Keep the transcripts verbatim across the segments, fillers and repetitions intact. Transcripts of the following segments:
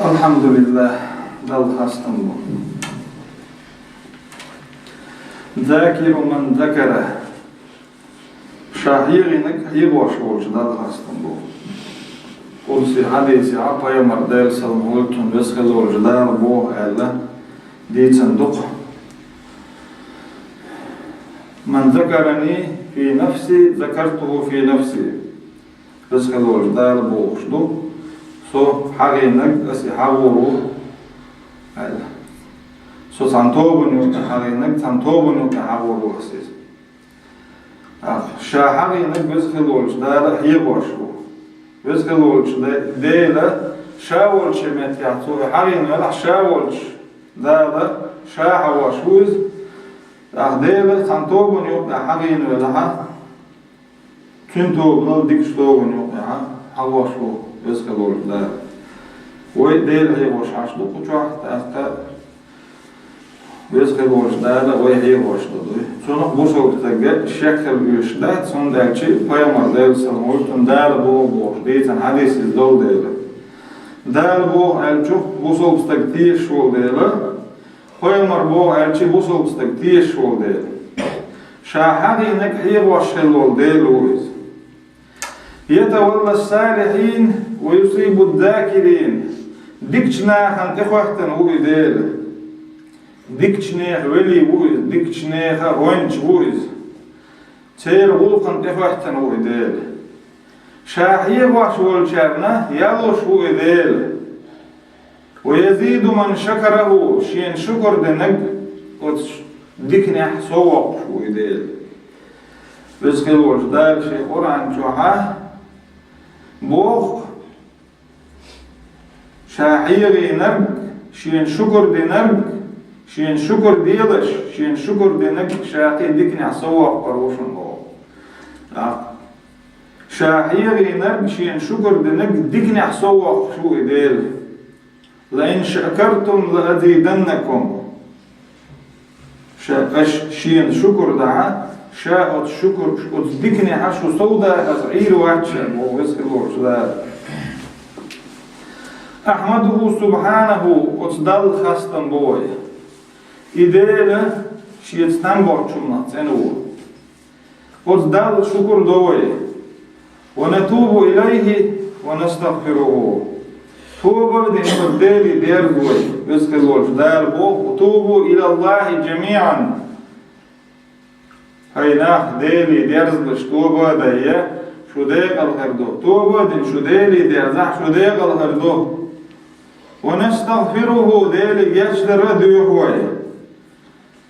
الحمد لله, Далла хастам бу. ذاكر من ذكر. Ша хьегӀинарг хьегӀош волча Далла хастам бу. Къудси хьадисе а Пайхамар, Даьла салам хилда цунна, Веза хила волча Дала боху аьлла дийцина ду-кх: من ذكرني في نفسي ذكرته في نفسي. Веза хила волча Дала бохуш ду: со хьегӀинарг, аса и хьагӀур ву, аьлла. Со цхьана тобанна юкъе хьегӀинарг, цхьана тобанна юкъе хьагӀур ву аса иза. ТӀаккха ша хьегӀинарг Веза хила волча Дала хьегӀош ву. Веза хила волча Де-, Дела ша волча меттехь цо и хьегӀина велахь, ша волча Дала ша хьегӀош ву иза. ТӀаккха Дела цхьана тобанна юкъе хьегӀина велахь, цуьнан тобанал дикачу тобанна юкъе хьа-, хьегӀош ву Веза хила волча Дала. Вай Дела хьегӀош Ӏаш ду кху чохь, тӀаккха Веза хила волча Дала вай хьегӀош ду дуй. Цунах бусалба стаг шек хила оьшуш дац, хӀунда аьлча Пайхамар, Даьла салам хилда цунна, Дала боху бохуш дийцина хьадис иза долу дела. Дала боху аьллачух бусалба стаг тешаш волу дела, Пайхамар боху аьлча бусалба стаг тешаш волу дела. Ша хьегӀинарг хьегӀош хила волу Дела ву иза. يتولى الصالحين ويصيب الذاكرين. Дикачу нахана тӀехӀоьттина ву и Дела. Дикачу нехан вели ву иза, дикачу нехан гӀоьнча ву иза. Церан гӀуллакхана тӀехӀоьттина ву и Дела. Ша хьегӀош волчарна яллуш ву и Дела. ويزيد من شكره, шена шукур динарг оцу диканехь соввоккхуш ву и Дела. Веза хила волчу Дала шен Къуръан чохь боху, ша хьегӀинарг, шена шукур динарг, шена шукур делаш, шена шукур динарг ша кхин диканехь соввоккхур ву шуна боху. ТӀаккха ша хьегӀинарг, шена шукур динарг диканехь соввоккхуш ву и Дела. لئن شكرتم لأزيدنكم. Ша, аша шена шукур дахь, ша оцу шукур, оцу диканехь шу совдахь аса Ӏийр вац ша, боху Веза хила волчу Дала. أحمده سبحانه, оцу Далла хастам бо вай. И Дела шеца там бохучунах цӀена ву. Оцу Далла шукур до вай. ونتوب إليه ونستغفره. Тоба а дина оцу Деле дерза вай, Веза хила волчу Дала боху: وتوبوا إلى الله جميعا. ХӀай нах, Деле дерзалаш, тоба а дайя, шу декъала хир ду. Тоба а дина шу Деле дерзахь, шу декъала хир ду. ونستغفره, Деле гечдар а доьху вай.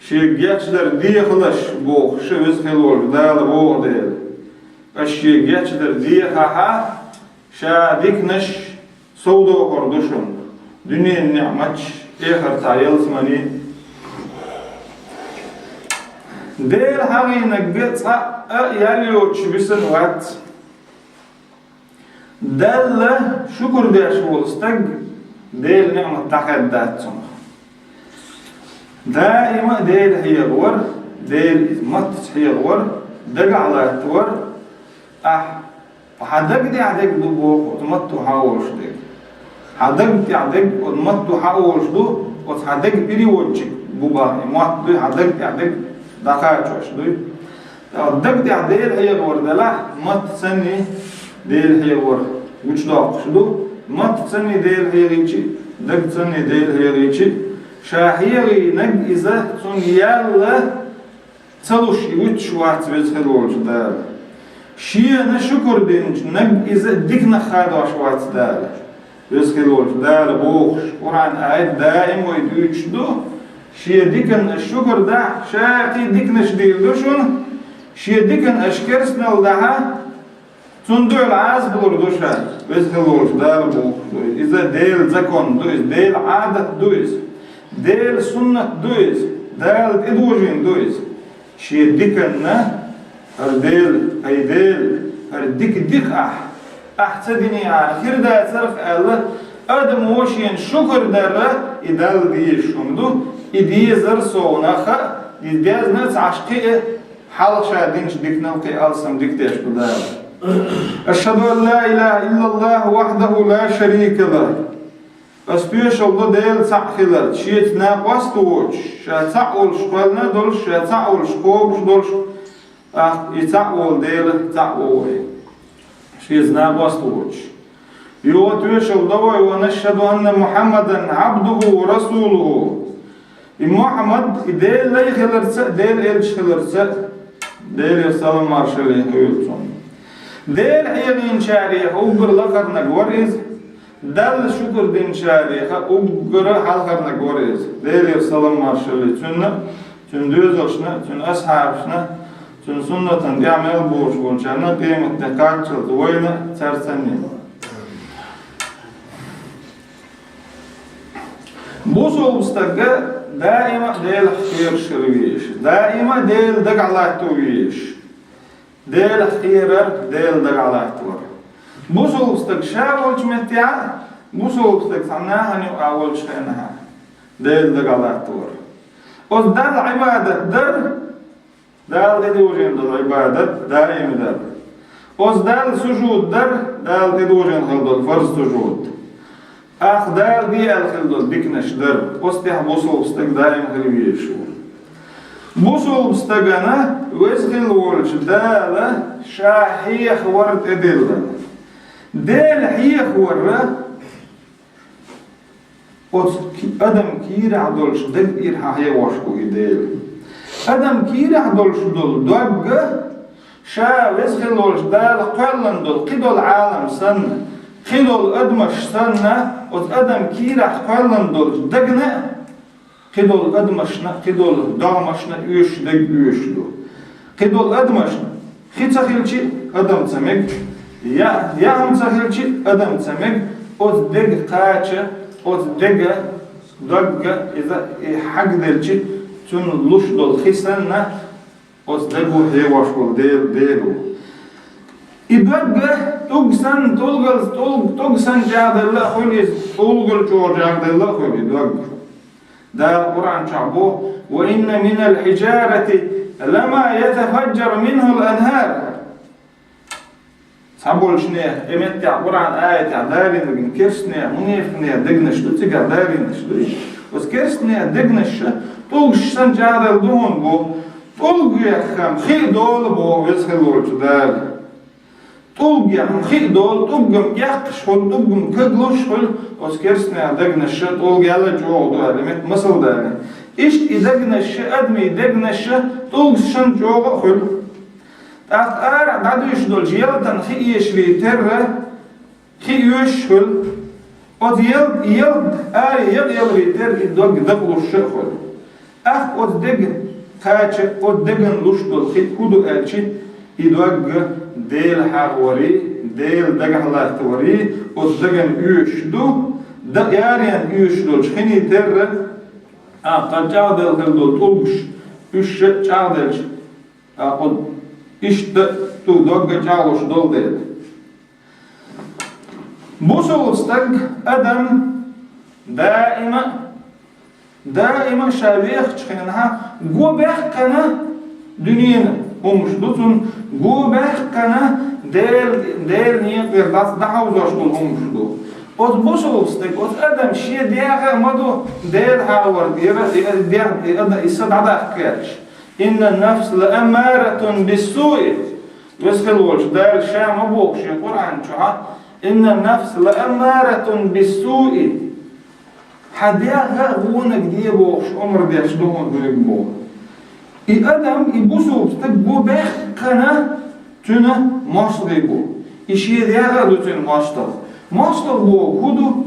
Шега гечдар дехалаш боху ша Веза хила волчу Дала боху дела. Аш шега гечдар дехахьа, ша диканаш совдохур ду шуна, дуьненан неӀматаш, эхартахь ялсамани. Дела хьагӀийнарг цкъа а ял йоцуш висина вац. Далла шукур деш волу стаг Делан неӀмат дӀахаьддац цунах. Даима а Дела хьегӀавар, Дела иза маттаца хьегӀавар, дагахь латтавар, ахь хьан даг тӀехь дерг ду боху, оцу матто хьан олуш дерг. Хьан даг тӀехь дерг, оцу матто хьан олуш ду, оцу хьан даг переводчик бу бахьа, и мотт дуй, хьан даг тӀехь дерг дӀакхачош дуй. Ткъа даг тӀехь Дела хьегӀавар делахь, матта санний Дела хьегӀавар гучудоккхуш ду. Матта санний Дела хьегӀийчи, даг санний Дела хьегӀийчи, ша хьегӀийнарг иза цунна яьлла ца луш и вуьтуш вац Веза хила волчу Дала. Шена шукур динчу наг иза диканах хадош вац Дала. Веза хила волчу Дала бохуш, Къуръан аят даим вай дуьйцуш ду, шен диканна шукур дахь, ша кхин диканаш дийр ду шуна, шен диканна аша керстанал дахьа, цунна дуьхьал Ӏазап лур ду ша, Веза хила волчу Дала бохуш ду. Иза Делан закон ду иза, Делан Ӏадат ду иза, Делан суннат ду иза, Дала тӀедожийна ду иза. Шен диканна, хӀара Дела, хӀай Дела, хӀара дика дика ахь, ахь ца динехьара хир дацара аьлла, адамо шена шукур дарра, и Далла дезаш хӀума ду, и дезар совнаха, и дезна а ца Ӏаш кхин а, хьалха ша динчу диканал кхин алсам дика деш ду Дала. أشهد أن لا إله إلا الله وحده لا شريك له. Ас тоьшалла до Дела цхьаъ хиларца, шеца накъост воцуш, ша цхьаъ волуш кхоьллина долуш, ша цхьаъ волуш кхобуш долуш, тӀаккха и цхьаъ волу Дела цхьаъ ву вай, шеца накъост воцуш. Юха тоьшалла до вай: «Ва нашхаду анна Мухьаммадан Ӏабдуху ва расулуху». И Мухьаммад, и Делан лай хиларца а, Делан элча хиларца а, Делера салам-маршалла хуьлда цунна. Дела хьехийначарех уггар лакхарниг вара иза, Далла шукур динчарех уггар хьалхарниг вара иза, Делера салам-маршалла цунна, цуьнан доьзалшна, цуьнан асхьабашна, цуьнан суннатана тӀаьхьа мел бухуш болчарна, къематде кхаччалц вайна цаьрца санна. Бусалба стага даима а Делах кхераш хила везаш, даима а Дела дагахь латто везаш. Делах кхерар, Дела дагахь латтор. Бусалба стаг ша волчу меттехь а, бусалба стаг цхьана нахана юкъахь волчу хенахь а Дела дагахь латтор. Оцу Далла Ӏибадат дар, Дала тӀедожийна долу Ӏибадат даим дар. Оцу Далла сужуд дар, Дала тӀедожийна хила долу фарз сужуд. Ахь Дала де аьлла хила долу диканаш дар. Оцу тӀехь бусалба стаг даим хила везаш ву. Бусалба стагана Веза хила волчу Дала ша хьехавар тӀедиллина. Дела хьехавар оцу ки-, адам кийрахь долуш даг тӀера хьан хьехош бу и Дела. Адам кийрахь долуш долу догга ша Веза хила волчу Дала кхоьллина долу кхидолу Ӏалам санна, кхидолу адамаш санна, оцу адам кийрахь кхоьллина долчу дагна а, кхидолу адамашна, кхидолу догӀмашна оьшуш даг оьшуш ду. Кхидолу адамашна хи ца хилчи, адам ца мега, я, яхьам ца хилчи, адам ца мега, оцу дега кхача, оцу дега догга иза и хьагделчи, цунна луш долу хи санна, оцу дагу хьехош волу Дела, Дела ву. И догга тӀулг санна, тӀулгал, тӀулг, тӀулг санна чӀагӀделла а хуьлу иза, тӀулгал чӀогӀа чӀагӀделла а хуьлу и догга. Дала Къуръан чохь боху: «Ва инна минал хьиджарати лама ятафаджару минхул анхар». Цхьаболчу нехан, и меттехь Къуръан аятехь далийна, керстанех, мунепикънех дегнаш ду, цигахь далийнаш ду. Оцу керстанех дегнаш тӀулгаш санна чӀагӀделла ду хьуна боху, тӀулгех хи а долу боху Веза хила волчу Дала. ТӀулгех хи а долу, тӀулгам эккхаш хуьлу, тӀулгам каглуш хуьлу, оцу керстанех дегнаш тӀулг яла чӀогӀа ду аьлла, метта масал далийна. Иштта и дегнаш, адамийн дегнаш тӀулгаш санна чӀогӀа а хуьлу. ТӀаккха арахь дӀадуьйш долчу ялтан хи эшаре терра, хи оьшуш хуьлу. Оцу ял-, ялт аре якъаяларе терра и дог дакъалуш а хуьлу. Ахь оцу дега кхача, оцу деган луш долу хи хӀун ду аьлчи, и догга Дела хьахаварий, Дела дагахь латтаварий, оцу даган оьшуш ду, да-, аренан оьшуш долчу хиний терра, а, кхан чӀагӀделла хила долу тӀулгаш, уьш ша а чӀагӀделча, а, кху иштта тӀу догга чӀагӀлуш долу дела. Бусалба стаг, адам, даима, даима ша вехачу хенахь, го баьккхина дуьненан хӀумаш ду цунна, го баьккхина Дел-, Делан некъера дӀа-, дӀахьовзош долу хӀумаш ду. Оцу бусалба стаг, оцу адам шен дегӀа а ма ду, Дела хьахавар тӀера, и, и, и, и, и са дӀадаккха гӀерташ. «Инна нафса ла аммаратун биссуи». Веза хила волчу Дала ша ма боху шен Къуръан чохь: «Инна нафса ла аммаратун биссуи». Хьан дегӀ а вониг де бохуш омра деш ду хьуна хьоьга боху. И адам, и бусалба стаг го баьккхина цуьнан мостагӀий бу. И шен дегӀ а ду цуьнан мостагӀа. МостагӀа боху хӀун ду?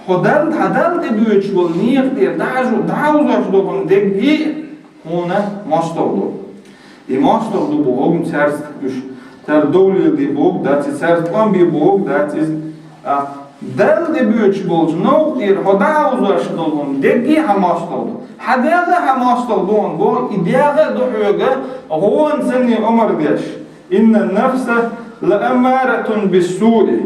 Хьо Далла, хьан Далла тӀедоьдуш волу некъа тӀера дӀахьажу-, дӀахьовзош долу хӀума дегге а хьуна мостагӀа ду. И мостагӀа ду боху хӀума цаьрца уьш. Цара дов леладе боху дац иза, цаьрца тӀом бе боху дац иза. А, Далла тӀебоьдуш болчу новкъа тӀера хьо дӀахьовзош долу хӀума дегге а хьан мостагӀа ду. Хьан дегӀ а хьан мостагӀа ду хьуна боху, и дегӀ а ду хьоьга гӀона санна омра деш. «Инна нафса ла аммаратун биссуи».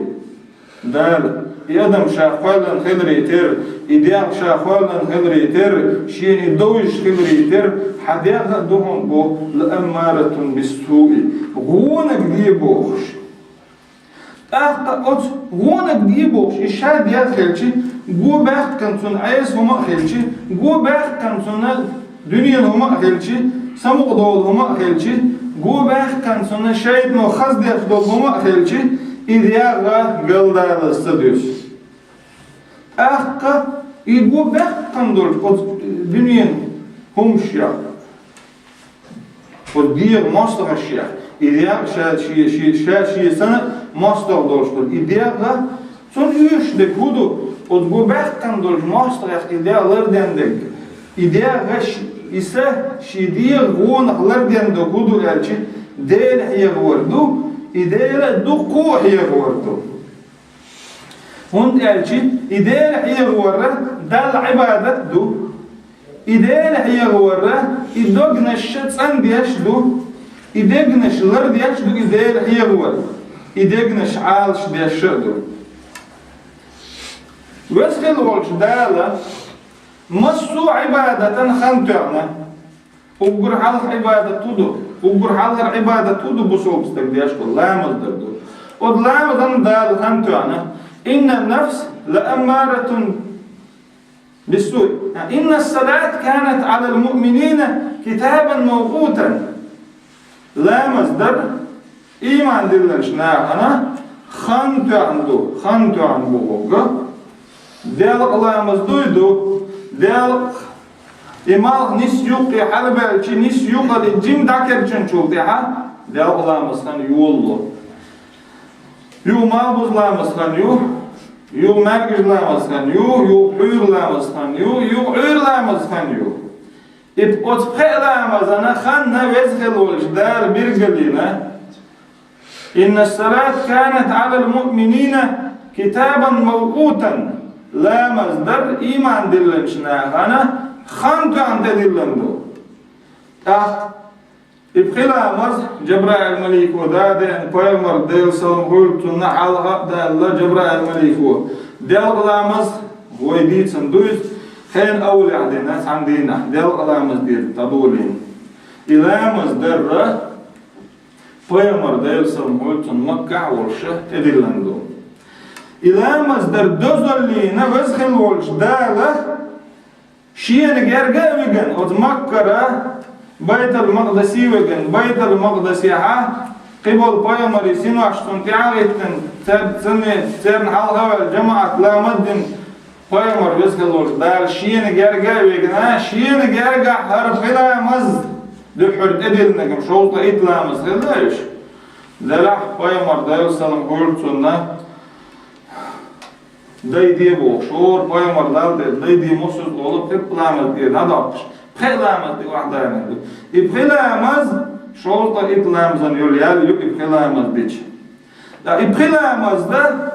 Дала, и адам ша кхоьллина хиларе терра, и дегӀ ша кхоьллина хиларе терра, шена и довзуш хиларе терра, хьан дегӀ а ду хьуна боху, «ла аммаратун биссуи», гӀонаг де бохуш. ТӀаккха оцу гӀонах де бохуш, и ша дегӀ хилча, го баьккхина цунна Ӏеса хӀума а хилча, го баьккхина цунна дуьненан хӀума а хилча, самукъадолу хӀума а хилча, го баьккхина цунна шайтӀано хаздеш долу хӀума а хилча, и дегӀ галдалаза ца дуьсу. ТӀаккха и го баьккхина долчу оцу дуьненан хӀумашех, оцу дегӀан мостагӀашех, и дегӀ ша шен, шен, ша шен санна мостагӀа долуш долу и дегӀ, цунна оьшуш дерг хӀун ду? Оцу го баьккхина долчу мостагӀех и дегӀ лардина дерг. И дегӀ ш-, и са шен дегӀан гӀонах лардина дерг хӀун ду аьлча, Дела хьехавар ду, и Дела дуккха а хьехавар ду. ХӀунда аьлча и Дела хьехавар Далла Ӏибадат ду. И Дела хьехавар и дегнаш цӀандеш ду. И дегнаш лардеш ду и Дела хьехавар. И дегнаш Ӏалашдеш а ду. Веза хилла волчу Дала массо а Ӏибадатан хан тоьхна. Уггар хьалха Ӏибадат хӀун ду? Уггар хьалхара Ӏибадат хӀун ду бусалба стаг деш долу? Ламаз дар ду. Оцу ламазан Дала хан тоьхна: «Инна нафс ла аммаратун биссуй». А, «Инна салат канат алал муъминина китабан мавкъутан». Ламаз дар ийман диллинчу нахана хан тоьхна ду, хан тоьхна бохург. Делкъа ламаз дуй ду, делкъа и малх нис юккъе хьалабаьлча, нис юкъара и жима дӀакерчинчул тӀаьхьа делкъа ламаз хан йолало. Юха малхбуза ламаз хан ю, юха маьркӀажа ламаз хан ю, юха хьуьйра ламаз хан ю, юха Ӏуьйра ламаз хан ю. И оцу пхеа ламазан хан Веза хилла волчу Дала билгалйина: «Инна салат канат алал муъминина китабан мавкъутан». Ламаз дар ийман диллинчу нахана хан тоьхна тӀедиллина ду. ТӀаккха и пхи ламаз Джабраил-малико дӀадеана, пайхамар, Делан салам хуьлда цунна, хьалха а даьлла Джабраил-малико. Делкъа ламаз вай дийцина ду иза, хенан эвлахь дина, цхьана дийнахь делкъа ламаз дийриг дӀадолийна. И ламаз дар пайхамар, Делан салам хуьлда цунна, Маккахь а волуш тӀедиллина ду. И ламаз дар дозаллина Веза хилла волчу Дала Шена герга а вигина, оцу Маккара Байтал-Макъдисе вигина, Байтал-Макъдисехьа кхиболу пайхамарийн синош цунна тӀаьхьа а хӀиттина, цер-, цунна, церна хьалха а ваьлла, жамаӀат ламаз а дина, пайхамар, Веза хилла волчу Дала, шена герга а вигина, шена гергахь хӀара пхи ламаз дуьххьара тӀедиллинарг-м шовзткъа итт ламаз хилла уьш. Делахь пайхамар, Делан салам хуьлда цунна, дайде бохуш, хӀора пайхамар Далла тӀера дайде мусаза олу пхи ламаз тӀера дӀадоккхуш, пхи ламаз тӀе охьадалийна ду. И пхи ламаз шовзткъа итт ламазан йолу ял ю и пхи ламаз дича. Ткъа и пхи ламаз дан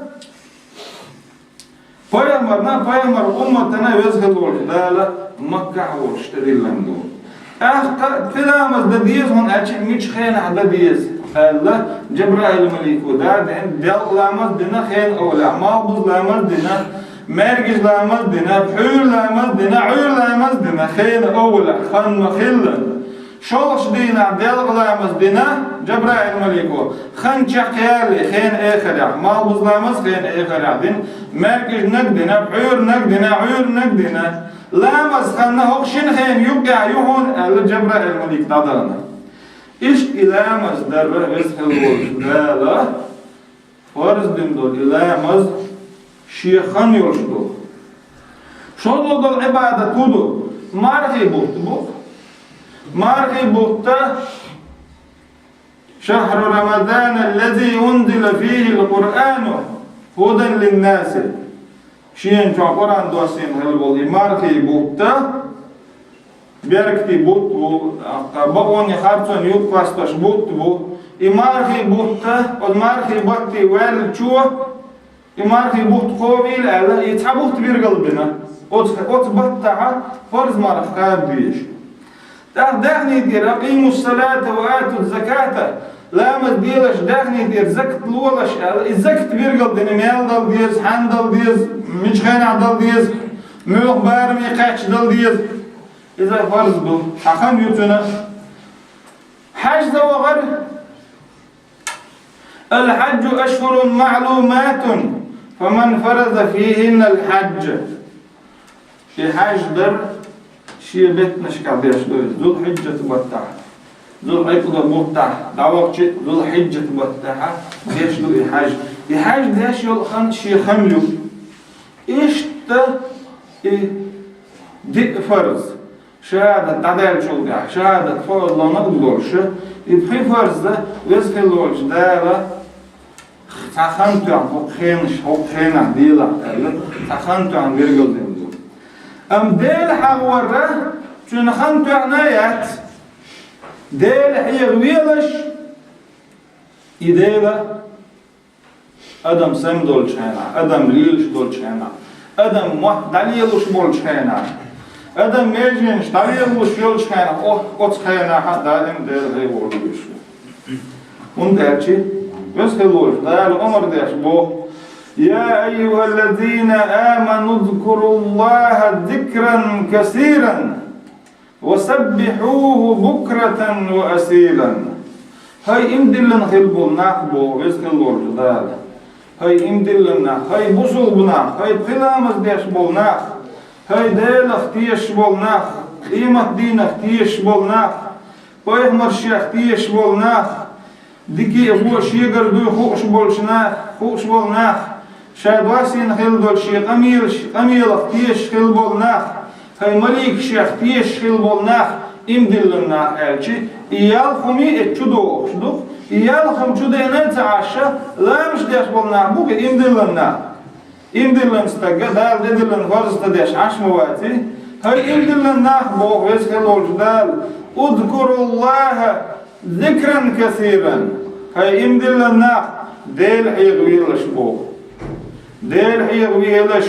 пайхамарна, пайхамар умматана Веза хилла волчу Дала Маккахь а волуш тӀедиллина ду. ТӀаккха пхи ламаз дан деза хьуна аьлча, мича хенахь дан деза аьлла, Джабраил-малико дӀадеана, делкъа ламаз дина хенан эвлахь, малхбуза ламаз дина, маьркӀажа ламаз дина, пхьуьйра ламаз дина, Ӏуьйра ламаз дина хенан эвлахь, хан ма-хиллара. ШолгӀачу дийнахь делкъа ламаз дина Джабраил-малико, хан чекхъялале хенан эхарехь, малхбуза ламаз хенан эхарехь дина, маьркӀажаниг дина, пхьуьйраниг дина, Ӏуьйраниг дина. Ламаз хан хӀокху шина хенан юккъехь ю хьуна аьлла, Джабраил-малик дӀадахана. Иштта и ламаз дар Веза хилла волчу Дала фарз дина долу и ламаз шен хан йолуш ду. ШолгӀа долу Ӏибадат хӀун ду? Мархий бутт бу. Мархий бутт: «Шахру Рамадан аллази унзила фихил Къуръану худан линнаси». Шена чохь Къуръан доссийна хилла болу и мархий бутт беркате бутт бу, бакъонийн харцонна юкъ кхоьссуш бутт бу. И мархий бутт, оцу мархий батте ваьллачо, и мархий бутт кховийла аьлла, и цхьа бутт биргал бина. Оцу, оцу баттахь фарз марха кхаба дезаш. ТӀаккха даьхни тӀера: «Акъимус салата ва атуз заката», ламаз делаш, даьхни тӀера закат лолаш аьлла, и закат биргал дина, мел дала деза, хьанна дала деза, мича хенахь дала деза, муьлха бараме кхаьчча дала деза. Иза фарз ду, хьан хан ю цуьнан. Хьаьжза вахар, الحج أشهر معلومات فمن فرض فيهن الحج. И хьаж дар шен беттанашкахь деш ду иза, Зулхьиджат баттахь. Зулхьиджат баттахь, дӀавахча Зулхьиджат баттахь деш ду и хьаж. И хьаж деш йолу хан шен хан ю. Иштта и диъ фарз. Шахадат дӀадаьллачул тӀаьхьа, шахадат фарзлонах долуш, и пхи фарз Веза хилла волчу Дала цхьа хан тоьхна хӀокху хенаш, хӀокху хенахь делахь аьлла, цхьа хан тоьхна билгалдина ду. Амма Дела хьахавар цуьнан хан тоьхна яц. Дела хьеха велаш, и Дела адам сема долчу хенахь, адам лелаш долчу хенахь, адам мотт дӀалелош болчу хенахь, адам меженаш дӀалелош йолчу хенахь, о-, оцу хенахь а даим Дела хьехор ду уьш. ХӀунда аьлча Веза хилла волчу Дала омра деш боху: يا أيها الذين آمنوا اذكروا الله ذكرا كثيرا وسبحوه بكرة وأصيلا. ХӀай иман диллина хилла болу нах, боху Веза хилла волчу Дала. ХӀай иман диллина нах, хӀай бусулба нах, хӀай пхи ламаз деш болу нах, хӀай Делах тешаш болу нах, къематдийнах тешаш болу нах, пайхамаршех тешаш болу нах, дика а, хӀун а шегара дуй хууш болчу нах, хууш болу нах, ша доссийна хилла долу шен къамелаш, къамелах тешаш хилла болу нах, хӀай маликашех тешаш хилла болу нах, иман диллина нах аьлча, и ялх хӀума и чу дохуш ду. И ялх хӀума чу деана а ца Ӏаш, ламазаш деш болу нах бу и иман диллина нах. Иман диллина стаг а, Дала тӀедиллина фарз ца деш Ӏаш ма вац и. ХӀай иман диллина нах, боху Веза хилла волчу Дала: اذكروا الله ذكرا كثيرا. ХӀай иман диллина нах, Дела хьеха велаш, боху. Дела хьеха велаш,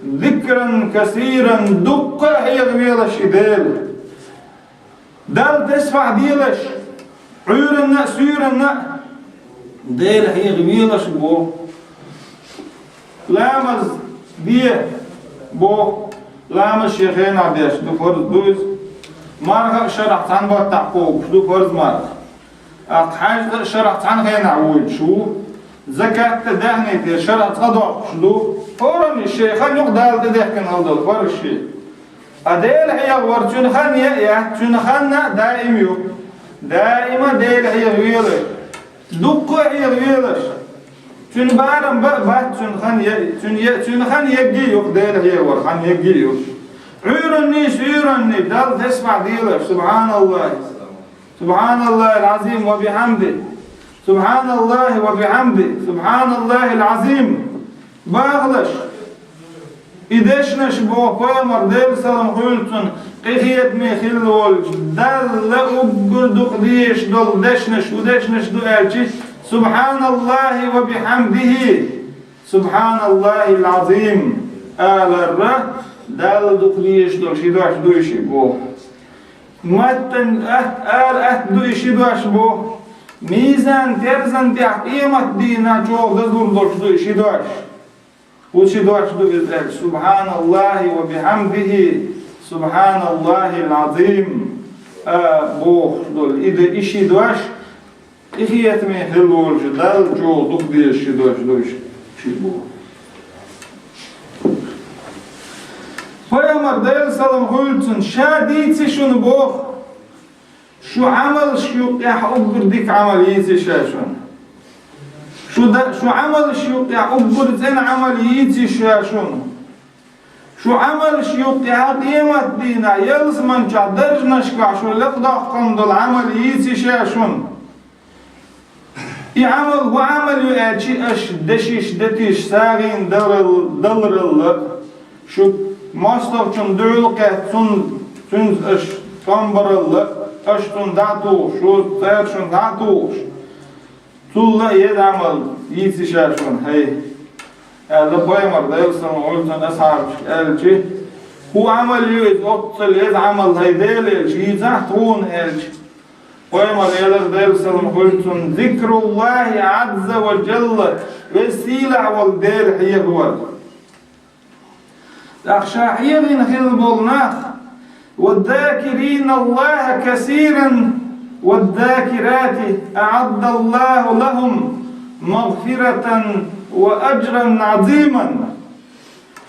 ذكرا كثيرا, дуккха а хьеха велаш и Дела. Далла тасбихь делаш, Ӏуьйранна а, суьйранна а Дела хьеха велаш, боху. Ламаз де, боху. Ламаз шен хенахь деш ду, фарз ду иза. Марха а шарахь цхьана баттахь кхобуш ду, фарз марха. ТӀаккха хьаьжцӀа а шарахь цхьана хенахь воьдуш ву. Закат а, даьхни а шарахь цкъа доккхуш ду. ХӀоранна шен хан юкъа Дала тӀедехкина хила долу фарз шен. Ткъа Дела хьехавар цуьнан хан ян а яц, цуьнан хан а даим ю. Даима Дела хьеха велаш. Дуккха а хьеха велаш. Цуьнан барам бан а бац, цуьнан хан я-, цуьнан я-, цуьнан хан егги а ю, Дела хьехавар хан егги а ю. Ӏуьйранний, суьйранний Далла тасбихь делаш, субхьаналлахӀ. سبحان الله العظيم وبحمده. سبحان الله وبحمده. سبحان الله العظيم. Бахалаш. И дешнаш, боху пайхамар, Делан салам хуьлда цунна, къинхетаме хилла волчу Далла уггар дукха дезаш долу дешнаш, хӀун дешнаш ду аьлча, سبحان الله وبحمده. سبحان الله العظيم аларра, Далла дукха дезаш долу ши дош ду и ши, боху. Маттан атта, ара атта ду и ши дош, боху. Мизан-терзан тӀехь къематдийнахь чӀогӀа дазлур долуш ду и ши дош. ХӀун ши дош ду иза аьлча, سبحان الله وبحمده، سبحان الله العظيم, а, бохуш долу. И ду и ши дош, къинхетаме хилла волчу Далла чӀогӀа дукха дезаш ши дош ду и ши, боху. Пайхамар, Делан салам хуьлда цунна, ша дийци шуна, боху, шу Ӏамалш юкъехь уггар дика Ӏамал йийци ша шуна. Шу да-, шу Ӏамалш юкъехь уггар цӀена Ӏамал йийци ша шуна. Шу Ӏамалш юкъехь къематдийнахь ялсаманчохь даржанашкахь шу лекхдоккхун долу Ӏамал йийци ша шуна. И Ӏамал хӀун Ӏамал ю аьлча, аша дешиш, детиш сагӀина даларал-, даларалла, шу мостагӀчунна дуьхьал кхетта, цунна, цуьнца аша тӀом баралла, аша цунна дӀа а тухуш, шу цара шуна дӀа а тухуш. Цул а еза Ӏамал йийци ша шуна, хӀай, аьлла, пайхамар, Делан салам хуьлда цунна, асхьабашка аьлча, хӀун Ӏамал ю иза, оццул еза Ӏамал, хӀай Дела элча, йийцахь тхуна аьлча. Пайхамар элира, Делан салам хуьлда цунна: ذكر الله عز وجل, Веза-Сийлахь волу Дела хьехавар. ТӀаккха ша хьехийна хилла болу нах: والذاكرين الله كثيرا والذاكرات أعد الله لهم مغفرة وأجرا عظيما.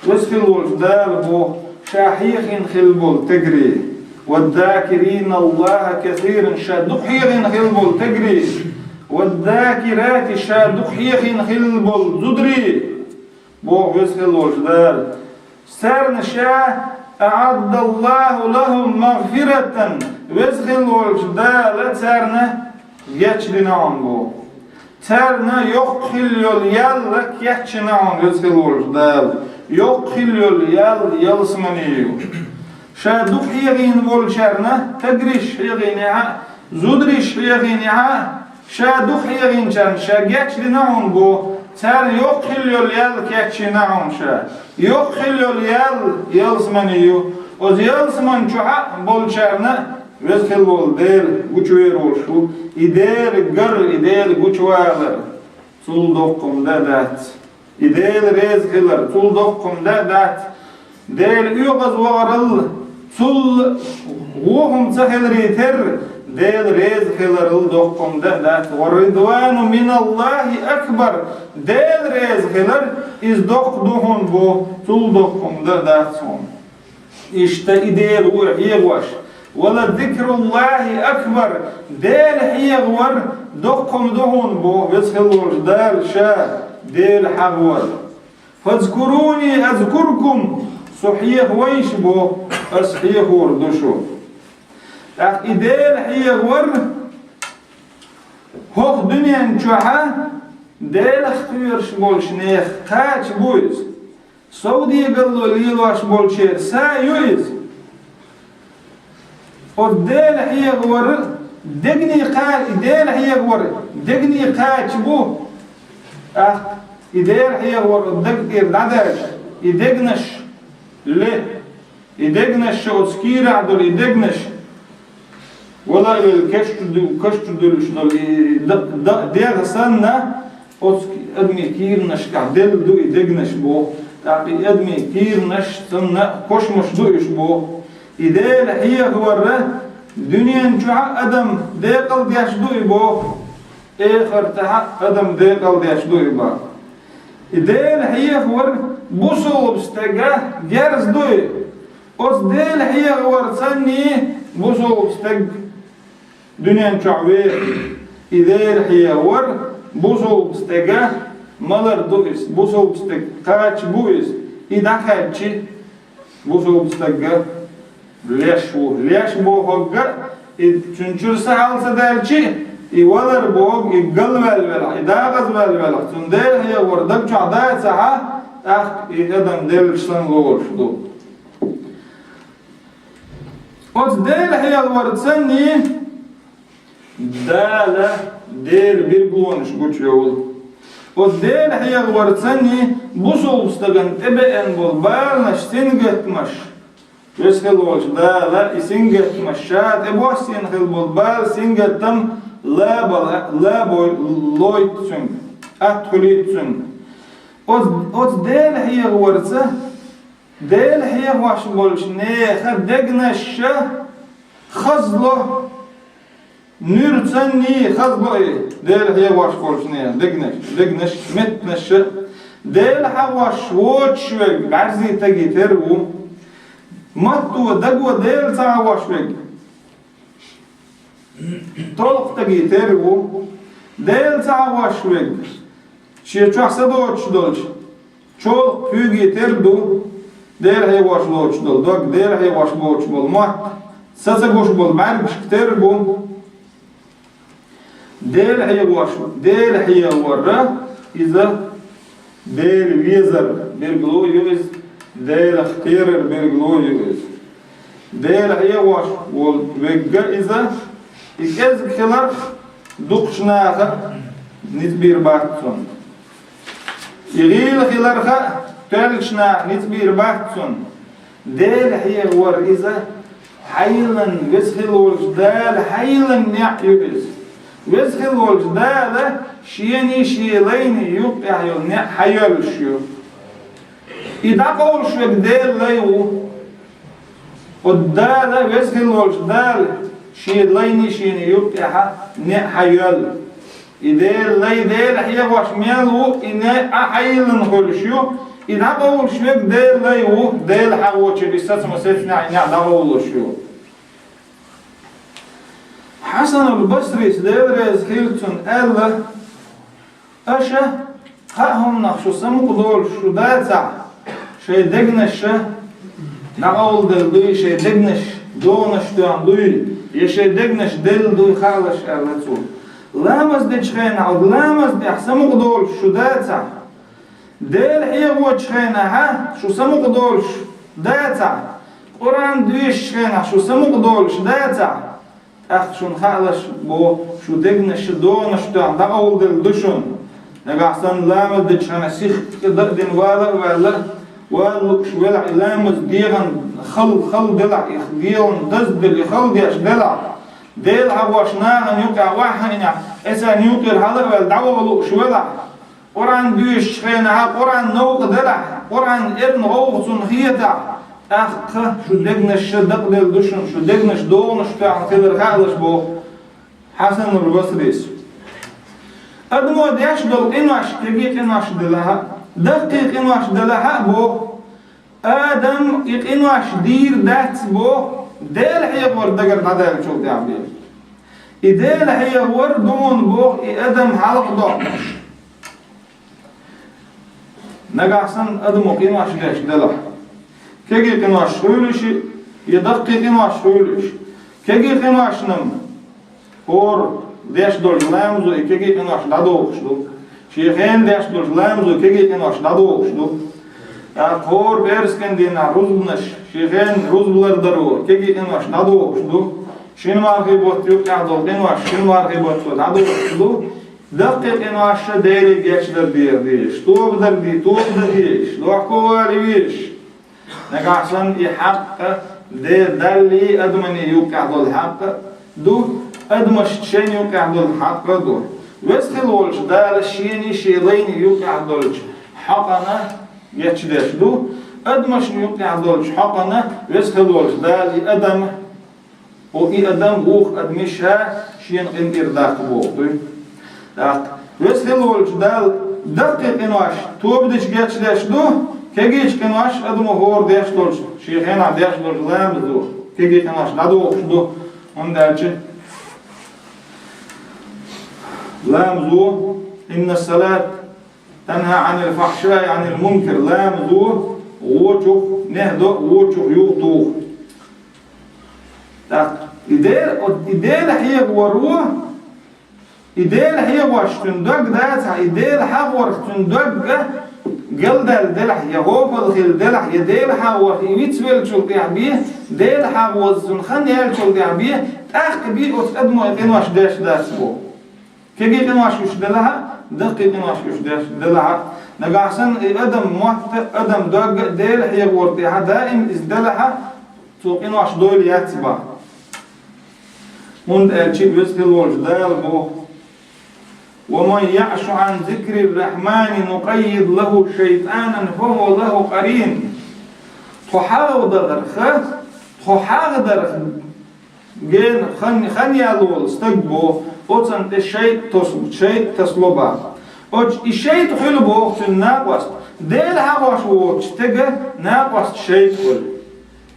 Веза хила волчу Дала боху, Ша хьехийна хила болу тегри. والذاكرين الله كثيرا, Ша дукха хьехийна хила болу тегри. والذاكرات, Ша дукха хьехийна хила болу зудри. Боху Веза хила волчу Дала. Царна Ша, أعد الله لهم مغفرة, Веза хила волчу Дала царна гечдина хьуна боху. Царна йоккха хила йолу ял кечйина хьуна Веза хила волчу Дала. Йоккха хила йолу ял ялсамани ю. Ша дукха хьехийна волчарна, тегриш хьехийнехь а, зудариш хьехийнехь а, Ша дукха хьехийначарна Ша гечдина хьуна боху, царна йоккха хила йолу ял кечйина хьуна Ша. Йоккха хила йолу ял ялсамани ю. Оцу ялсаман чохь а болчарна Веза хила волу Дела гучувер волуш ву. И Дела гар, и Дела гучувалар цул доккха хӀума дан дац. И Дела реза хилар цул доккха хӀума дан дац. Дела оьгӀаз вахарал цул вон хӀума ца хиларе терра, Дела реза хиларал доккха хӀума дан дац. والرضوان من الله أكبر. Дела реза хилар иза доккха ду хьуна боху, цул доккха хӀума дан дац хьуна. Иштта и Дела ву хьехош. ولذكر الله أكبر. Дела хьехавар доккха хӀума ду хьуна боху Веза хила волчу Дала Ша, Дела хьахавар. فاذكروني أذكركم. Со хьехавайша боху, Ас хьехор ду шу. ТӀаккха и Дела хьехавар хӀокху дуьнен чохь а Делах кхоьруш болчу нехан кхача бу иза. Сов дегалло лелош болчеран са ю иза. Оцу Дела хьехавар дегний кха-, и Дела хьехавар дегний кхача бу. ТӀаккха и Дела хьехавар оцу даг тӀера дӀадаьлча, и дегнаш ле, и дегнаш оцу кийрахь долу, и дегнаш вала а велла, каш чу ду-, каш чу дуьллуш долу и д-, д-, дегӀ санна, оцу адамийн кийранашкахь делла ду и дегнаш боху, тӀаккха и адамийн кийранаш санна кошамаш ду уьш боху. И Дела хьехавар дуьнен чохь а адам декъал деш ду и боху, эхартахь а адам декъал деш ду и боху. И Дела хьехавар бусалба стеган герз ду и. Оцу Дела хьехаварца санний бусалба стаг дуьнен чохь вехаш. И Дела хьехавар бусалба стеган малар ду иза, бусалба стеган кхача бу иза. И дӀакхаьчча, бусалба стаг леш ву. Леш бохург а, и цуьнан чуьра са хьал ца даьлча, и валар бохург, и галваьлла велахь, и дакъазваьлла велахь, цунна Дела хьехавар даг чохь дацахь а, тӀаккха и адам деллачу санна лоруш ду. Оцу Дела хьехаварца санний Дала Делан билгалонаш гучуйовлу. Оцу Дела хьехаварца санний бусалба стагана тӀебеана болу баланаш, сингаттамаш, Веза хила волчу Дала и сингаттамаш, Ша тӀебоссийна хила болу бала, сингаттам лабала-, лабой-, лойту цуьнга, атта хуьлуьйту цуьнга. Оцу, оцу Дела хьехаварца Дела хьехош болчу нехан дегнаш хазло, нуьрца санний хазло и, Дела хьехош болчу нехан дегнаш, дегнаш, меттанаш. Дела хьахош воцуш верг бӀаьрзе стаге тера ву. Матто, даго Дела ца хьахош верг толкха стаге тера ву. Дела ца хьахош верг шен чохь са доцуш долчу чолхе, куьйге тера ду. Дела хьехош лоцуш долу дог, Дела хьехош боцуш болу мотт, са ца гуш болу бӀаьргашка тера бу. Дела хьехош, Дела хьехавар иза Дела везар билгало ю иза, Делах кхерар билгало ю иза. Дела хьехош волу верг а иза, и кӀезиг хиларх дукхачу наха ницкъ бийр бац цунна. И гӀийла хиларх а тоьллачу наха ницкъ бийр бац цунна. Дела хьехавар иза хьайлан, Веза хила волчу Дала хьайлан неӀ ю иза. Веза хила волчу Дала шений шен лайний юккъехь йолу неӀ хьайоьллуш ю. И дӀакъовлуш верг Делан лай ву. Оцу Дала, Веза хила волчу Дала шен лайний шений юккъехь неӀ хьайоьллу. И Делан лай Дела хьехош мел ву, и неӀ а хьайиллина хуьлуш ю, и дӀакъовлуш верг Делан лай ву, Дела хьахочуьйтуш и сацам сецнехь, и неӀ дӀакъовлуш ю. Хьасанул Басрис, Дела реза хила цунна, аьлла: «Аша кхаа хӀуманах шу самукъадолуш шу дацахь, шайн дегнаш дӀакъовладелла дуй, шайн дегнаш догӀанаш тоьхна дуй, я шайн дегнаш делла дуй хаалаш», — аьлла цо. Ламаз дечу хенахь, ламаз дехь самукъадолуш шу дацахь, Дела хьехочу хенахь шу самукъадолуш дацахь, Къуръан доьшучу хенахь шу самукъадолуш дацахь, тӀаккха шуна хаалаш боху, шу дегнаш догӀанаш тоьхна дӀакъовладелла ду шуна. Нагахь санна ламаз дечу хенахь сих тӀе дан а дина вала а ваьлла, вала лууш велахь, и ламаз дегӀан хала, хала делахь, и дегӀан дазделла, и хала деш делахь, Дела хьахош нахана юкъахь охьахиънехь, эцарна юкъера хьала а ваьлла, дӀаваха лууш велахь, Къуръан доьшучу хенахь Къуръан новкъа делахь, Къуръан эрна гӀовгӀа цунна хетахь, тӀаккха шу дегнаш дакъаделла ду шуна, шу дегнаш догӀанаш тоьхна хилар хаалаш боху Хьасанул Басрис. Адамо деш долу къинош кегий къинош делахь а, даккхий къинош делахь а боху, адам и къинош дийр дац боху, Дела хьехор дагара дӀадаьллачул тӀаьхьа бен. И Дела хьехор ду хьуна боху и адам хьалха доккхуш. Нагахь санна адамо къинош деш делахь, кегий къинош хуьлуш, я даккхий къинош хуьлуш, кегий къиношна-м хӀора деш долчу ламазо и кегий къинош дӀадохуш ду. Шен хенахь деш долчу ламазо кегий къинош дӀадохуш ду. ТӀаккха хӀора пӀераскан дийнахь рузбанаш, шен хенахь рузба лардаро кегий къинош дӀадохуш ду. Шина мархий бутт юкъахь долу къинош шина мархий бутто дӀадохуш ду. Даккхий къинош Деле гечдар дехар дезаш, тоба дар де, тоба дан дезаш, дохко вала везаш. Нагахь санна и хьакъ а, Де-, Даллий адаманий юкъахь долу хьакъ а ду, адамашна шайна юкъахь долу хьакъ а ду. Веза хила волчу Дала шений шен лайний юкъахь долчу хьакъана гечдеш ду, адамашна юкъахь долчу хьакъана Веза хила волчу Дала и адам О, и адам вукху адамаша шена къинтӀера даккха боху дуй. ТӀаккха Веза хила волчу Дала даккхий къинош тоба дича гечдеш ду, кегийчу къинош адамо хӀора деш долчу, шен хенахь деш долчу ламазо кегий къинош дӀадохуш ду, хӀунда аьлча ламазо, инна салат танха Ӏанил фахьшаи Ӏанил мункар, ламазо вочух нехь до, вочух юха туху. ТӀаккха и Дела, и Дела хьехавар ву, и Дела хьехош цуьнан дог дацахь, и Дела хьахорх цуьнан дог а галдаьлла делахь, я гӀопал хилла делахь, я Дела хьахорх и вицвеллачул тӀехь бен, Дела хьахоза цунна хан яьллачул тӀехь бен, тӀаккха бен оцу адамо и къинош деш дац боху. Кегий къинош уьш делахь а, даккхий къинош уьш деш делахь а, нагахь санна и адам мотт а, адам дог а Дела хьехавар тӀехь даим иза делахь а, цо къинош дойла яц бан. ХӀунда аьлча Веза хила волчу Дала боху: «Ва ман яъшу Ӏан зикрир-рахьмани нукъаййид лаху шайтӀанан фа хува лаху къарин». Тхо хьагӀ дахарх, тхо хьагӀ дарх Гена, хан, хан яьлла волу стаг боху, оцунна тӀе шайтӀа тосу, шайтӀа тасало бан. Оцу и шайтӀа хуьлу боху цуьнан накъост. Дела хьахош воцу стеган накъост шайтӀа хуьлу.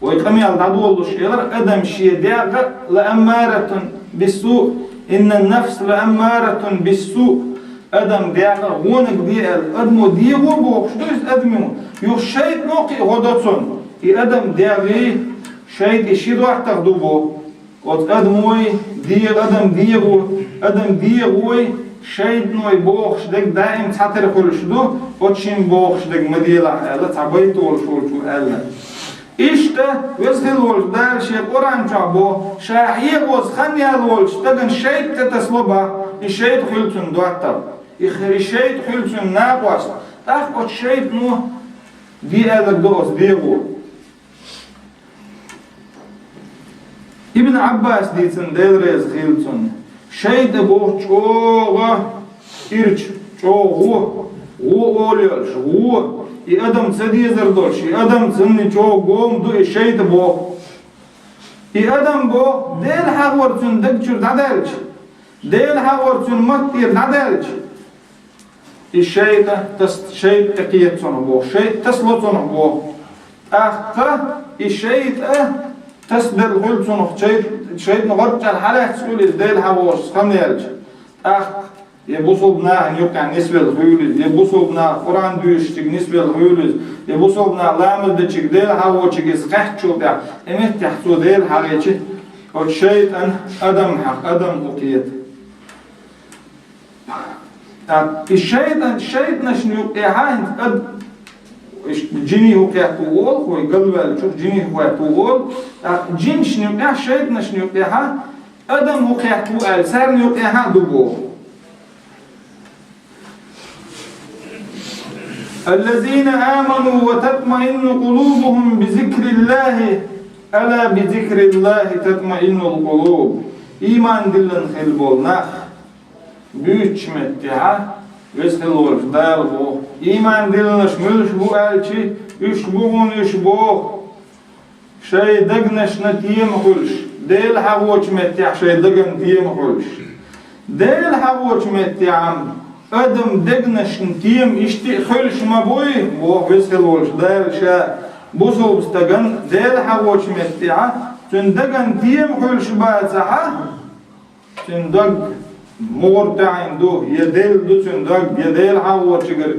Вай къамел дӀадолалуш элира, адам шен дегӀ лааммаратун биссу, иннан нафс лааммаратун биссу. Адам дегӀ гӀонах де аьлла, адамо дегӀо бохуш ду иза адамо. Юха шайтӀано кхин а гӀо до цунна. И адам дегӀий, шайтӀий ши доттагӀа ду боху. Оцу адамой, де-, адам дегӀо, адам дегӀой, шайтӀаной бохуш дерг даим цхьатера хуьлуш ду, оцу шин бохуш дерг ма делахь аьлла, цхьа байт олуш волчо аьлла. Иштта, Веза хила волчу Дала Шен Къуръан чохь боху, Ша хьехоза хан яьлла волчу стагана шайтӀа тӀе тасало бан, и шайтӀа хуьлу цунна доттагӀа. И х-, и шайтӀа хуьлу цунна накъост, тӀаккха оцу шайтӀано де аьлларг ду оцу дегӀо. Ибн Ӏаббас дийцина, Дела реза хила цунна, шайтӀа боху чӀогӀа ирча, чӀогӀа гӀо, гӀо олуш, гӀо, и адам ца дезар долуш, и адам цунна чӀогӀа гома ду и шайтӀа боху. И адам боху, Дела хьахор цуьнан даг чуьра дӀадаьлча, Дела хьагӀор цуьнан маттера дӀадаьлча, и шайтӀа тас-, шайтӀа тӀекхета цунах боху, шайтӀа тасало цунах боху. ТӀаккха и шайтӀа тасабелла хуьлу цунах, шайт-, шайтӀан гӀорчӀара хьалаьцна хуьлу иза Дела хьагӀочуьнца хан яьлча. ТӀаккха я бусулба нахана юккъехь нисвелла хуьлу иза, я бусулба наха Къуръан дуьйцучуьнга нисвелла хуьлу иза, я бусулба наха ламаз дечуьнга, Дела хьагӀочуьнга иза кхаьчначул тӀаьхьа, и меттехь цо Дела хьагӀечи, оцу шайтӀан адам хьакха, адам укхета. ТӀаккха и шайтӀан, шайтӀанашна юккъехьа хӀинца ад-, иштта жиний хӀу кхетта ву олу, вай галваьллачух жиний хӀу кхетта ву олу, тӀаккха жинашна юккъехь, шайтӀанашна юккъехьа адам хӀу кхетта ву аьлла, царна юккъехьа а ду боху. الذين آمنوا وتطمئن قلوبهم بذكر الله ألا بذكر الله تطمئن القلوب. Ийман диллина хилла болу нах буьйцучу меттехьа, веза хилла волчу Дала боху, ийман диллинарш муьлш бу аьлчи, уьш бу хьуна уьш боху, шайн дегнашна тема хуьлуш, Дела хьагӀочу меттехь шайн деган тема хуьлуш. Дела хьагӀочу меттехь-м адам дегнашна тема иштта а хуьлуш ма буй, боху веза хилла волчу Дала ша, бусулба стаган Дела хьагӀочу меттехьа, цуьнан деган тема хуьлуш бацахьа, цуьнан дог мугӀар таьӀина ду, я делла ду цуьнан дог, я Дела хьагӀочуьнгара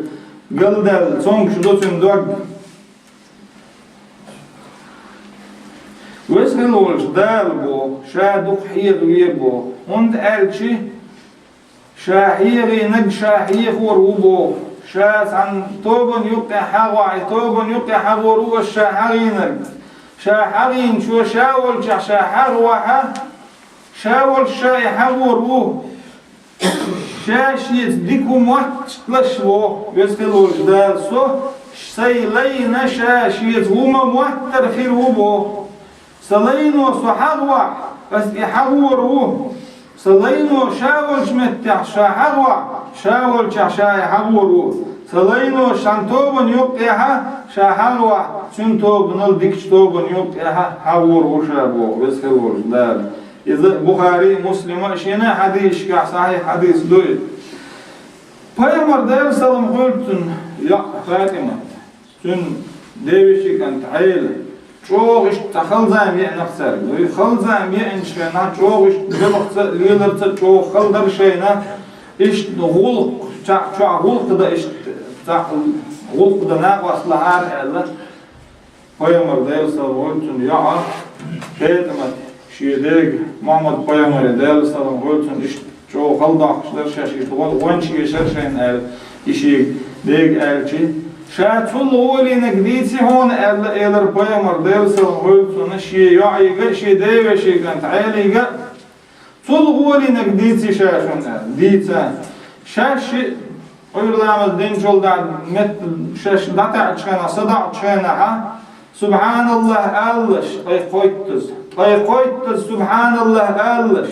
галдаьлла цомгуш ду цуьнан дог. Веза хилла волчу Дала боху, ша дукха хьехаве боху, хӀунда аьлча ша хьехийнарг ша хьехор ву боху, ша цхьана тобанна юккъехь хьагӀахь, и тобанна юккъехь хьагӀор ву аса ша хьагӀийнарг. Ша хьагӀийначо ша волчохь ша хьагӀахь, ша волуш ша и хьагӀор ву. Ша шеца дика хӀу мотташ лаш ву, веза хилла волчу Дала со, сайн лайна ша шеца хӀу ма моттара хир ву боху. Сан лайно со хьагӀахь, аса и хьагӀор ву. Сан лайно ша волчу меттехь ша хьагӀахь, ша волчохь ша и хьагӀор ву. Сан лайно шен тобанна юккъехьа ша хьагӀахь, цуьнан тобанал дикачу тобанна юккъехьа хьагӀор ву ша боху, веза хилла волчу Дала. Иза Бухари а, Муслима а шена хьадисашкахь сахьихь хьадис ду иза. Пайхамар, Делан салам хуьлда цунна, йоӀ ФатӀимат, цуьнан девешин кӀант Ӏела, чӀогӀа иштта цхьа хала зама еанах цаьрга. Вай хала зама еанчу хенахь чӀогӀа иштта белхаца а, леларца а чӀогӀа хала дара шайна, иштта гӀуллакх, чохь, чохь гӀуллакх дан иштта, цхьа гӀуллакх дан накъост лахьара аьлла. Пайхамар, Делан салам хуьлда цунна, йоӀа ФатӀимат шен дега, Мухьаммад пайхамаре, Делан салам хуьлда цунна, иштта чӀогӀа хала доккхуш дара шаьш, иштта гӀо-, гӀонча эшара шайна аьлла, и шен дега аьлчи. Ша цул гӀолийнарг дийци хьуна аьлла, элира пайхамар, Делан салам хуьлда цунна, шен йоӀига а, шен девешин кӀант Ӏелига а. Цул гӀолийнарг дийци ша шуна аьлла, дийца. Шаьш шиъ Ӏуьйра ламаз динчул дӀа метта шаьш дӀатаьӀачу хенахь, садаӀачу хенахьа, субхьаналлахӀ алалаш, ткъе кхойттаза, ткъе кхойттаза субхьаналлахӀ алалаш,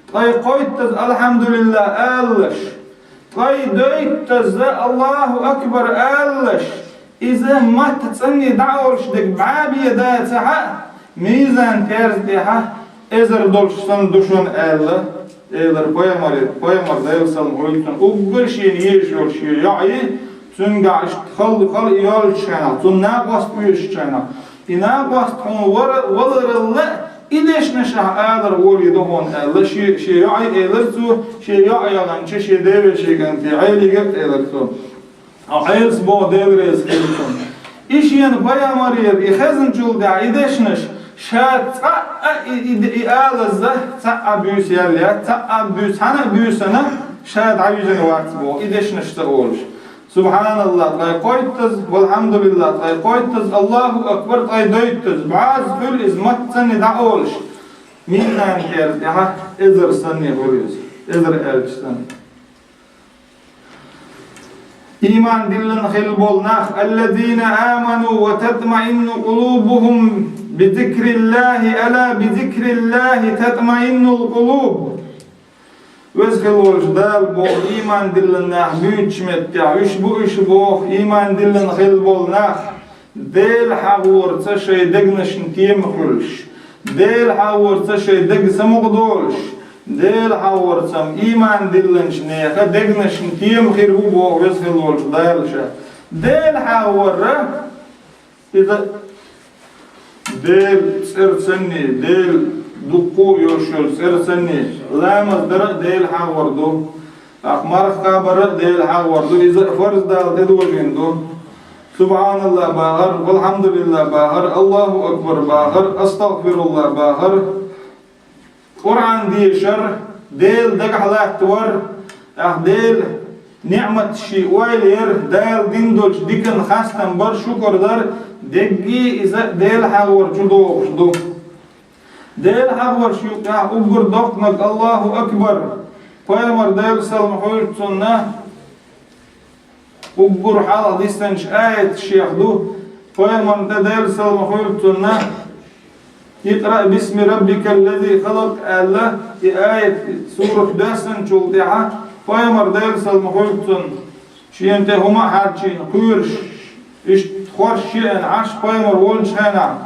ткъе кхойттаза алхьамдулиллахӀ алалаш, ткъе дейттаза АллахӀу акбар алалаш, иза матта цӀанне дӀаолуш дерг бӀаьбе дацахьа, мизан терза тӀехьа эзар долуш санна ду шуна аьлла, элира пайхамаре, пайхамар, Делан салам хуьлда цунна, уггар шена езаш йолу шен йоӀи, цуьнгахь иштта хала, хала йолчу хенахь, цунна накъост оьшучу хенахь, и накъост хьуна вара, валаралла, и дешнаш ахь алар волийла хьуна аьлла, шен, шен йоӀи элира цо, шен йоӀ яханча, шен девешин кӀанте Ӏелига а элира цо. Хьо Ӏелас боху, Дела реза хила цунна. И шена пайхамарера и хезначул тӀаьхьа и дешнаш, ша цкъа а и, и, и алаза, цхьа а буьйса яьлла яц, цхьа а буьйса, цхьана а буьйсана, ша дӀавижина вац боху, и дешнаш ца олуш. СубхьаналлахӀ, ткъе кхойттаза, валхьамдулиллахӀ, ткъе кхойттаза, АллахӀу акбар, ткъе дейттаза, бӀозза хуьлу иза матта санне дӀаолуш. Мизан терза тӀехьа эзар санне хуьлу иза, эзар аьлча санна. Ийман диллина хилла болу нах, الذين آمنوا وتطمئن قلوبهم بذكر الله ألا بذكر الله تطمئن القلوب. Веза хила волчу Дала боху, ийман диллина нах буьйцучу меттехь, уьш бу, уьш боху, ийман диллина хилла болу нах, Дела хьагӀорца шайн дегнашна тема хуьлуш, Дела хьагӀорца шайн дег самукъадолуш, Дела хьагӀварца иман диллинчу нехан дегнашна тема хир ву боху Веза хила волчу Дала Ша. Дела хьагӀвар, иза Делан цӀарцанний, Делан дуккха а йолуш йолу цӀарцанний, ламаз дар а Дела хьагӀвар ду, тӀаккха марха кхабар а Дела хьагӀвар ду, иза а фарз Дала тӀедожийна ду. СубхьаналлахӀ бахар, валхьамдулиллахӀ бахар, Аллаху акбар бахар, астагӀфируллахӀ бахар. Къуръан дешар, Дела дагахь латтавар, тӀаккха Делан ниӀматаш ойла яр, Дала дина долчу диканна хастам бар, шукур дар, деггий иза Дела хьагӀвар чу догӀуш ду. Дела хьагӀварш юкъахь уггар доккханиг Аллаху акбар. Пайхамар, Делан салам хуьлда цунна, уггар хьалха диссинчу аяташех ду, пайхамарна тӀе, Делан салам хуьлда цунна, «Икъраъ бисми раббикал лази халакъ», аьлла, и аят, сурат доьссинчул тӀаьхьа пайхамар, Делан салам хуьлда цунна, шена тӀе хӀума а хьарчийна, кхоьруш, иштта хорша шиъна Ӏаш, пайхамар волчу хенахь,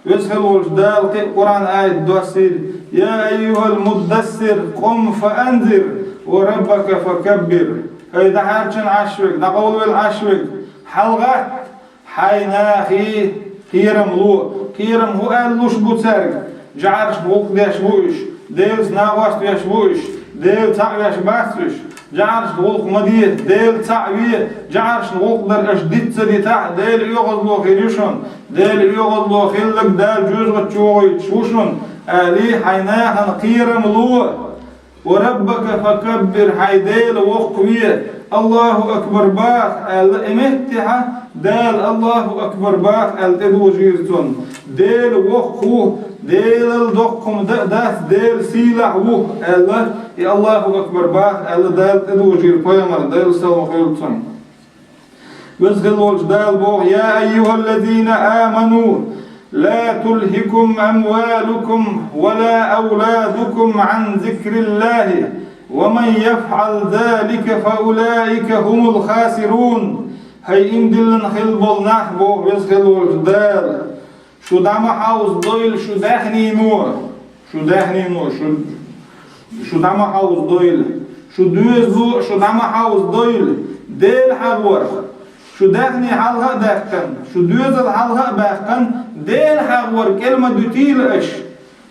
Веза хила волчу Дала кхин а Къуръан аят доссийра: «Я айюхал муддассир, къум фа анзир, ва раббака факаббир». ХӀай дӀахьарчийна Ӏаш верг, дӀакъовлавелла Ӏаш верг, хьалагӀатта, хьайн нахе кхерам ло. Кхерам хӀун аьлла луш бу цаьрга? ЖӀарашна гӀуллакх деш бу уьш, Делаца накъост веш бу уьш, Дела цхьаъ веш бац уьш. ЖӀарашна гӀуллакх ма де, Дела цхьаъ ве, жӀарашна гӀуллакх дар аша диц ца дитахь, Делан оьгӀазло хир ю шуна. Делан оьгӀазло хилларг Дала жоьжахати чу вохуьйтуш ву шуна, алий, хьайн нахана кхерам ло. «Ва раббака факаббир», хьайн Дела воккхаве, Аллаху акбар баха аьлла, и меттехьа Дала «Аллаху акбар баха» аьлла тӀедожийра цунна. Дела воккха ву, Делал доккха хӀума дан а дац, Дела сийлахь ву аьлла, и «Аллаху акбар баха» аьлла Дала тӀедожийра пайхамарна, Делан салам хуьлда цунна. Веза хила волчу Дала боху: «Я айюхаллазина аману, ла тулхикум амвалукум ва ла авладукум ан зикриллахи, ва ман яфъал залика фа улаика хумул хасирун». ХӀай иман диллина хила болу нах, боху Веза хила волчу Дала, шу дӀа ма хьовзадойла шу даьхнино, шу даьхнино, шу, шу дӀа ма хьовзадойла, шу доьзало а шу дӀа ма хьовзадойла Дела хьагӀварх. Шу даьхни хьалха а даьккхина, шу доьзал хьалха а баьккхина, Дела хьагӀвар кӀел ма дуьтийла аша.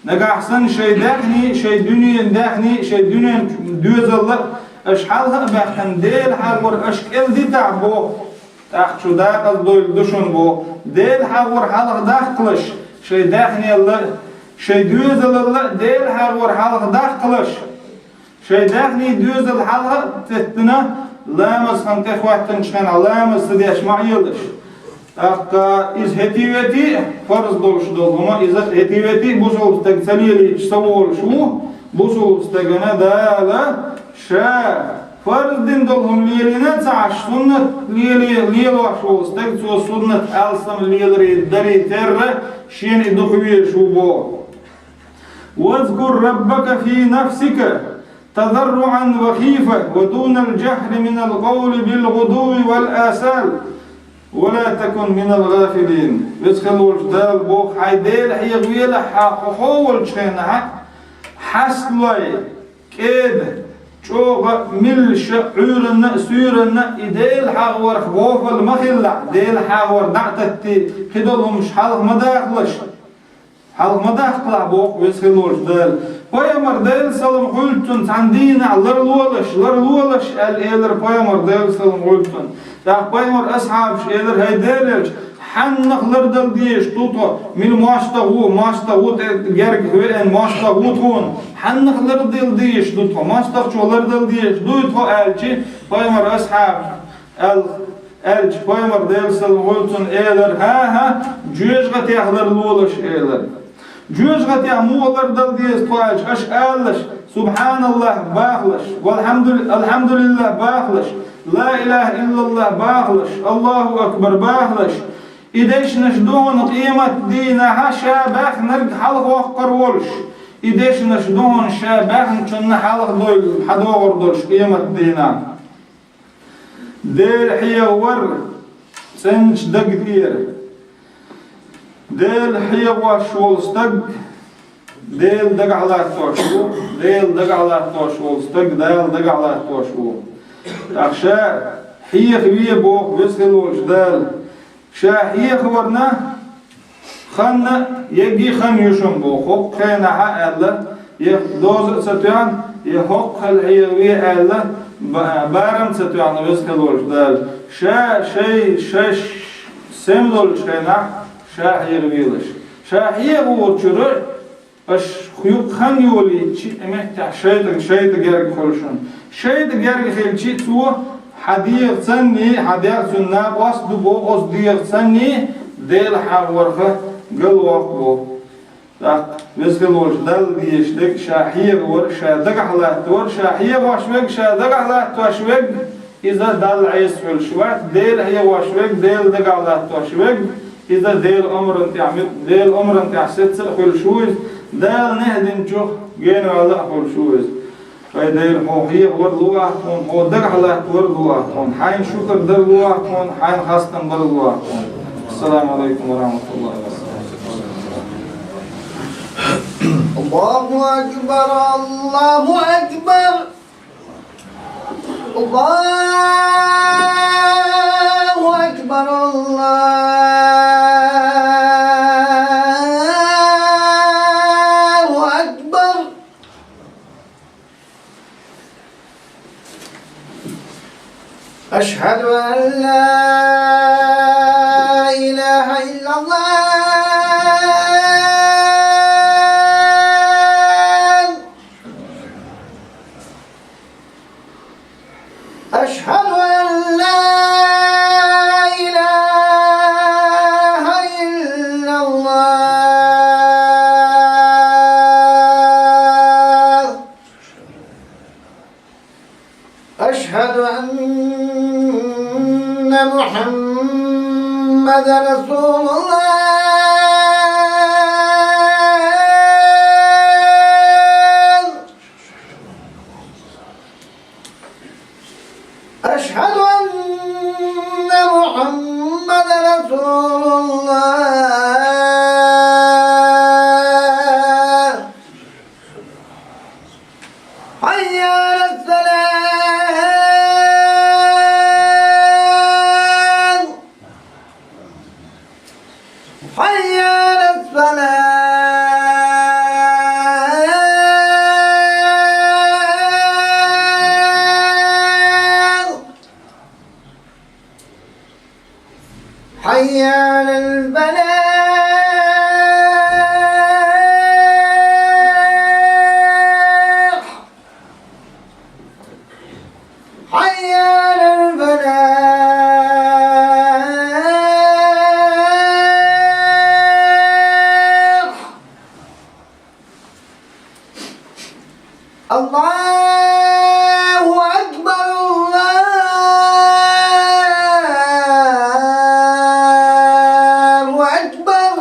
Нагахь санна шайн даьхни, шайн дуьненан даьхни, шайн дуьненан доьзал а аша хьалха а баьккхина, Дела хьагӀвар аша кӀел дитахь, боху, тӀаккха шу декъаза дойла ду шуна, боху. Дела хьагӀвар хьалха даккхалаш, шайн даьхнел а, шайн доьзалал а Дела хьагӀвар хьалха даккхалаш, шайн даьхни, доьзал хьалха а теттина, ламаз хан тӀехӀоьттинчу хенахь ламаз ца деш ма Ӏелаш. ТӀаккха иза хӀетий-ветий а фарз долуш долу хӀума, иза хӀетий-ветий а бусалба стаг ца лелийча ца волуш ву, бусалба стагана Дала Ша фарз дина долу хӀума лелийна а ца Ӏаш, суннат леле-, лелош волу стаг, цо суннат алсам леларе даре терра, шена и дукха везаш ву, боху. «Вазкур раббака фи нафсика тадарруан ва хифа ва дунал жахри минал къавли бил гӀудуви вал асал, ва ла такун минал гӀафилин». Веза хила волчу Дала боху: «Хьайн Дела хьехавелахь хьо хьо волчу хенахь, хьасталой, кӀеда, чӀогӀа а, меллаша а, Ӏуьйранна а, суьйранна а и Дела хьагӀварх гӀофал ма хилалахь, Дела хьагӀвар дӀа а таттий, кхидолу хӀумаш хьалха ма дахалаш». Хьалха ма даккхалахь, боху Веза хила волчу Дала. Пайхамар, Делан салам хуьлда цунна, цхьана дийнахь ларлолаш, ларлолаш аьлла элира пайхамар, Делан салам хуьлда цунна. ТӀаккха пайхамар асхьабаш элира: «ХӀай Делан элча, хьаннах лардала дезаш ду тхо? Мила мостагӀа ву, мостагӀа ву тӀе герга веана, мостагӀа ву тхуна. Хьаннах лардала дезаш ду тхо? МостагӀчо лардала дезаш дуй тхо?» аьлча, пайхамар асхьабаш аьлла, аьлча, пайхамар, Делан салам хуьлда цунна, элира: «ХӀан-хӀа, жоьжахатех ларлолаш», элира. «Жоьжахатех муха лардала деза тхо?» аьлча, аша алалаш: «СубхьаналлахӀ» бахалаш, «Валхьамдули-, «АлхьамдулиллахӀ» бахалаш, «Ла илахӀа иллаллахӀ» бахалаш, «Аллаху акбар» бахалаш. И дешнаш ду хьуна къематдийнахьа ша баьхнарг хьалхавоккхур волуш. И дешнаш ду хьуна ша баьхначунна хьалхадойла хьадогӀур долуш къематдийнахь». Дела хьехавар цӀеначу дага тӀера. Дела хьехош волу стаг, Дела дагахь латтош ву, Дела дагахь латтош волу стаг Дала дагахь латтош ву. ТӀаккха ша хьеха ве боху Веза хила волчу Дала. Ша хьехаварна, ханна, егги хан ю шуна боху, хӀокху хенахь аьлла, я доза а ца тоьхна, я хӀокху хала хьеха ве аьлла, ба-, барам ца тоьхна Веза хила волчу Дала. Ша шай, шай сема долчу хенахь, ша хьеха велаш. Ша хьеха воцучуьра, аша юкъа хан йолийчи, и меттехь шайтӀа, шайтӀа герга хуьлу шуна. ШайтӀа герга хилчи, цо хьан дегӀа цанний, хьан дегӀ цуьнан накъост ду боху, оцу дегӀа цанний Дела хьехаварх галвоккху боху. ТӀаккха Веза хила волчу Далла дезаш дерг ша хьехавар, ша дагахь латтавар, ша хьехош верг ша дагахь латтош верг, иза Далла Ӏеса хуьлуш вац, Дела хьехош верг, Дела дагахь латтош верг, иза Делан омран тӀехь мо-, Делан омран тӀехь сецца а хуьлуш ву иза, Дала нехь динчух генавала а хуьлуш ву иза. Вай Дела, хьо хьехавар луъахь тхуна, хьо дагахь латтавар луъахь тхуна, хьайна шукар дар луъахь тхуна, хьайна хастам бар луъахь тхуна. Ассаламу алайкум ва рахматуллахи ва баракатух. الله أكبر، الله أكبر. الله أكبر، الله أكبر. أشهد أن لا إله إلا الله. أشهد أن لا إله إلا الله. أشهد أن محمدا رسول الله. أشهد أن محمدا رسول الله. حي على الصلاة. حي على الصلاة. حي على الفلاح. حي على الفلاح. الله أكبر، الله أكبر.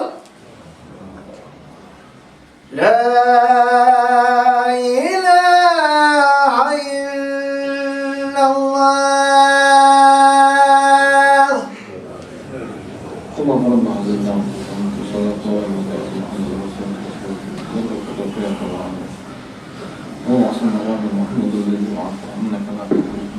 لا إله إلا الله. اللهم رب هذه الدعوة التامة والصلاة القائمة آت محمدا الوسيلة والفضيلة وابعثه مقاما محمودا الذي وعدته إنك لا تخلف